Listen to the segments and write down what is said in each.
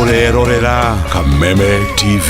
Ũrerorera Kameme TV.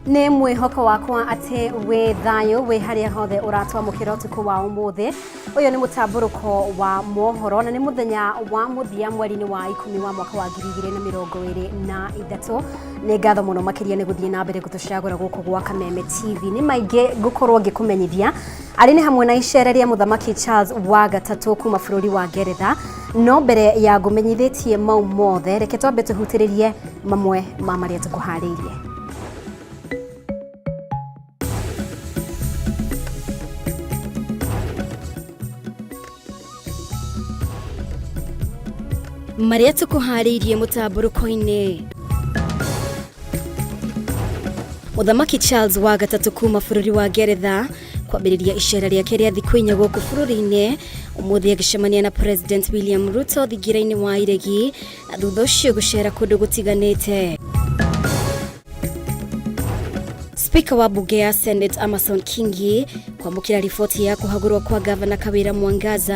Nĩ mwĩhoko wakwa atĩ wĩ thayũ wĩ harĩa hothe ũratwamũkĩra ũtukũ wa ũmũthĩ. Ũyũ nĩ mũtambũrũko wa mohoro na nĩ mũthenya wa mũthia mweri-inĩ wa 10 wa mwaka wa 2023. Nĩ ngatho mũno makĩria nĩ gũthiĩ na mbere gũtũcagũra gũkũ gwa Kameme TV. Nĩ maingĩ ngũkorwo ngĩkũmenyithia arĩ nĩ hamwe na icera rĩa Mũthamaki Charles wa gatatũ kuma bũrũri wa Ngeretha. No mbere ya ngũmenyithĩtie mau mothe, reke twambe tũhutĩrĩrie mamwe ma marĩa tũkũharĩirie. Marĩa tũkũharĩirie mũtambũrũko-inĩ. Mũthamaki Charles wa gatatũ kuma bũrũri wa Ngeretha kwambĩrĩria icera rĩake rĩa thikũ inya gũkũ bũrũri-inĩ ũmũthĩ agĩcemania na President William Ruto thingira-inĩ wa iregi na thutha ũcio gũcera kũndũ gũtiganĩte. Spika wa bunge ya Senate Amason Kingi kwamũkĩra riboti ya kũhagũrwo kwa gavana Kawira Mwangaza.